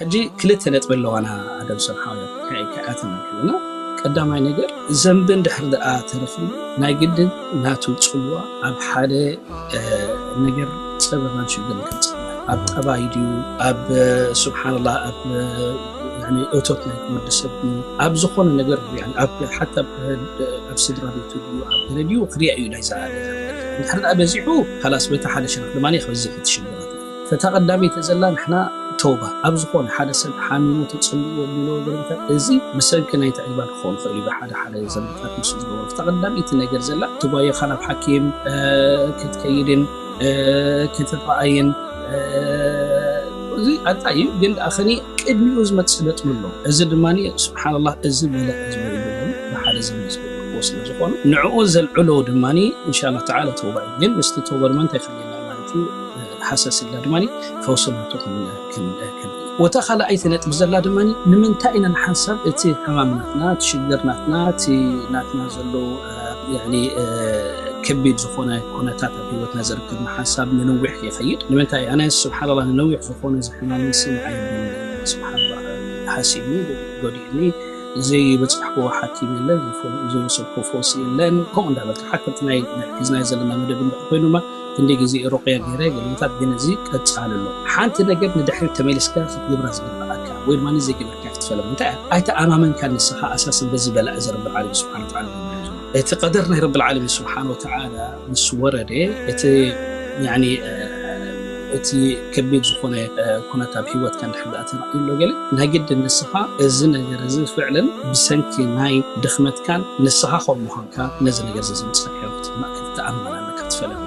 ሕጂ ክልተ ነጥቢ ኣለዋና ኣደም ሰብ ሓውያ ከኣተና ከለና፣ ቀዳማይ ነገር ዘንቢ እንድሕር ደኣ ተረፊ ናይ ግድን ናቱ ጽልዋ ኣብ ሓደ ነገር ጸበባን ሽግርን ክምጽእ ኣብ ጠባይ ድዩ ኣብ ስብሓንላህ ኣብ እቶት ናይ ወዲ ሰብ ድዩ ኣብ ዝኾነ ነገር ኣብ ሓታ ኣብ ስድራ ቤቱ ድዩ ኣብ ገለ ድዩ ክሪኣ እዩ ናይዛ እንድሕር ደኣ በዚሑ ካላስ በታ ሓደ ሸነኽ ድማ ክበዝሕ እቲ ሽግራት ፈታ ቀዳመይቲ ዘላ ንሕና ተውባ ኣብ ዝኾነ ሓደ ሰብ ሓሚሙ ተፅልዎ ብሎ ገለታት እዚ ብሰንኪ ናይ ተዕባን ክኸውን ይኽእል እዩ። ሓደ ሓደ ዘንብታት ምስ ዝገበሩ ፈታ ቀዳመይቲ ነገር ዘላ ትጓየኻ ናብ ሓኪም ክትከይድን ክትረኣይን እዚ ኣጣ እዩ። ግን ኣኸኒ ቅድሚኡ ዝመፅእ ነጥቢ ኣሎ። እዚ ድማ ስብሓንላህ እዚ በለ ዝበሉ ብሓደ ዘመዝገበ ስለ ዝኾነ ንዕኡ ዘልዕሎ ድማ እንሻላ ተዓላ ተውባ እዩ። ግን ምስቲ ተውባ ድማ እንታይ ክልየና ማለት እዩ ሓሰስ ኢልና ድማ ፈውሲ ናቱ ወታ ካልኣይቲ ነጥቢ ዘላ ድማ ንምንታይ ኢና ንሓንሳብ እቲ ሕማም ናትና እቲ ሽግር ናትና እቲ ናትና ዘሎ ከቢድ ዝኾነ ኩነታት ኣብ ህይወትና ዝርከብ ንሓንሳብ ንነዊሕ ይኸይድ። ንምንታይ ኣነ ስብሓንላ ንነዊሕ ዝኾነ ዝሕማም ሲ ንዓይ ስብሓንላ ሓሲብኒ ጎዲእኒ ዘይበፃሕክዎ ሓኪም የለን ዘይወሰድክዎ ፈውሲ የለን። ከምኡ እንዳበልካ ሓከምቲ ናይ ሒዝናዮ ዘለና መደብ እንድሕር ኮይኑማ ክንደይ ግዜ ሩቅያ ገይረ ገለታት ግን እዚ ቀፃሊ ኣሎ። ሓንቲ ነገር ንድሕሪት ተመሊስካ ክትግብራ ዝግብኣካ ወይ ድማ ዘይገበርካ ክትፈለም እንታይ ኣይተኣማመንካ ንስኻ ኣሳስን በዚ በላእ እዚ ረብል ዓለሚን ስብሓን ወተዓላ እቲ ቀደር ናይ ረብል ዓለሚን ስብሓን ወተዓላ ምስ ወረደ እቲ እቲ ከቢድ ዝኾነ ኩነታት ኣብ ህይወትካ እንድሕር ደኣ ተራእዩ ኣሎ ገለ ናይ ግድን ንስኻ እዚ ነገር እዚ ፍዕልን ብሰንኪ ናይ ድኽመትካን ንስኻ ከም ምዃንካ ነዚ ነገር እዚ ዝምፅእ ሕይወት ክትኣምን ኣለካ ክትፈለጥ